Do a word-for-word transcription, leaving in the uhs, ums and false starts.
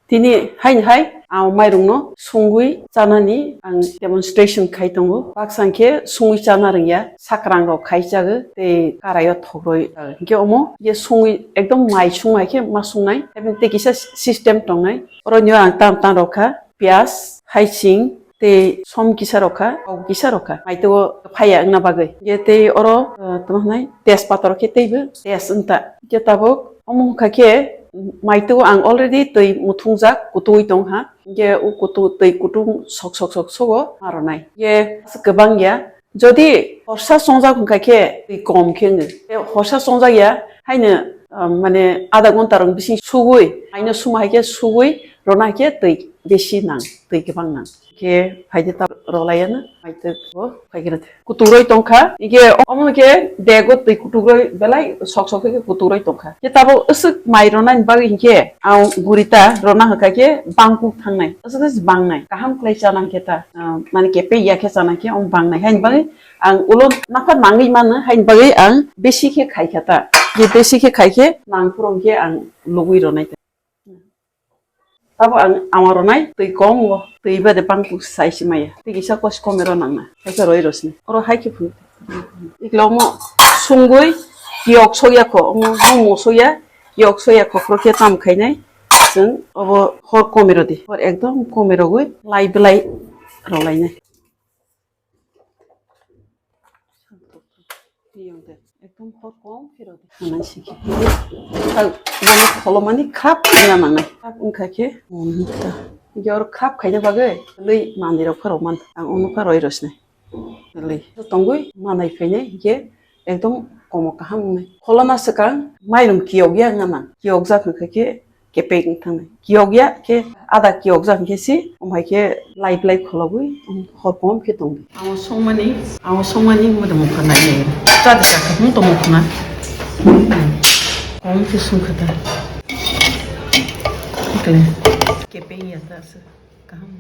Tini haini hai ang mairungno sungwi chanani ang demonstration khai tongo. Baksa hwnkhe sungwi chana rwngya, sakrang rok khai chago tei karaio thokroi chago. Hinkhe omo je sungwi ekdom mai sungmai khe ma sungnai, tei kisa system tongnai. Oro nio ang tam tam rok kha, piyaj, haiching, tei som kisa rok kha, kok kisa rok kha. Maitwgo phaiya wngna bagwi. Hinkhe tei oro, uh, tamo hwnai tejpata rok khe teibo tej wngta. Hinkhe tabuk omo wngkha khe maitwgo ang already twi muthungjak kutugwi tong ha. Hinkhe o kutu-, twi kutung sok sok sok sogo ma rwnai. Hinkhe aswk kwbang ya. Jodi horsa chongjak hwnkha khe twi kom khe wngo. Tei horsa chongjak ya haino, um, mane adha ghonta rok bising sugwi, haino suma hai khe sugwi rwna hai khe twi besi nang, twi kwbang nang. Khe phaidi ta rwlaiya no, maitwgo phai khe rwdi. Kutukroi tongkha, hinkhe omo khe dego twi kutukroi belai sok sok khe kutukroi tongkha. Khe tabuk aswk mai rwnani bagwi hinkhe ang gurita rwna hwnkha khe bangkuk thangnai, aswk aswk bangnai, kaham khlai chana hwnkhe ta, ah, mane kepek ya khe chana khe omo bangnai. Haini bagwi ang ulo napha nangwi mano, haini bagwi ang besi khe khai kha ta. Je besi khe khai khe nang phuru hwnkhe ang lugui rwnai ta. Tabo ang ama rwnai twi kom o, twi bade bangkuk sai se maya. Twi kisa kos kom ero nangna. Hai khe roi rosni. Oro hai khe phun. Ikla omo sungwi kiyok sokya kho, omo, omo sokya, kiyok sokya kho, khoro khe tam khainai. Chwng obo hor kom ero di. Hor ekdom kom ero gwi lai belai rwlainai. Ekdom hor kom khe rw di. Nang si khe. Ang mani kholomani khrap khaina nangnai. Khrap wngkha khe, um, ta. Hinkhe oro khrap khaina bagwi lwi manwi rok pharo man. Ang ono pharo oi rosnai. Lwi tongwi manai phainai hinkhe ekdom komo kaham wngnai. Kholona swkang mairum kiyok ya wngna nang. Kiyok jak wngkha khe kepek wng thangnai. Kiyok ya khe ada kiyok jak hwnkhe si, omo hai khe lai belai kholobwi, um, hor kom khe tongdi. Ang songmani, ang songmani motom wngkha nai nai. Chadi chakha hwn tongmo khna. Kom khe sungkha ta. Kepeng ya ta se. Kaham.